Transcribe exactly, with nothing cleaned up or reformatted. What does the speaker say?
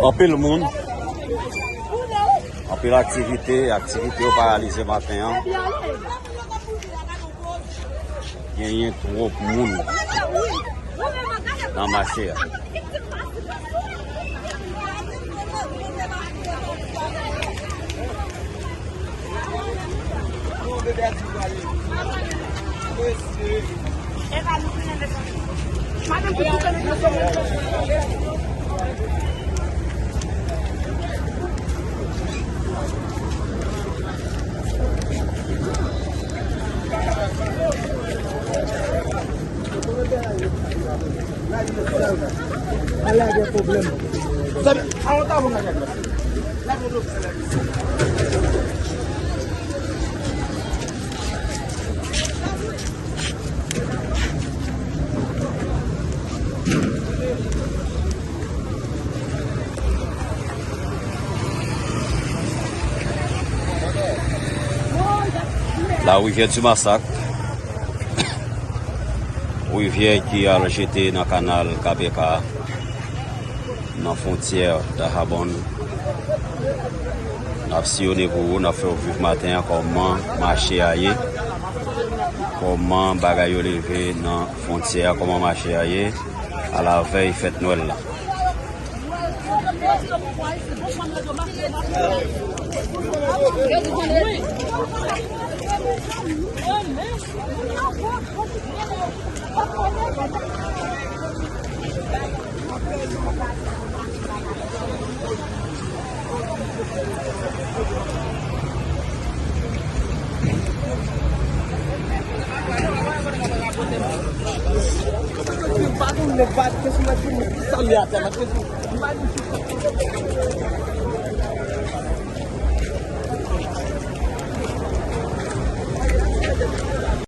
Anpil moun, anpil aktivite, aktivite yo paralize maten an. Genyen twòp moun nan mache a. La rivière du Massacre, rivyè ki al jete nan kanal K P K a, nan fwontyè Dajabon. N ap siyone pou ou, n ap fè w viv maten an kòman mache a ye, kòman bagay yo leve nan fwontyè a, kòman mache a ye alavèy fèt Nwèl la.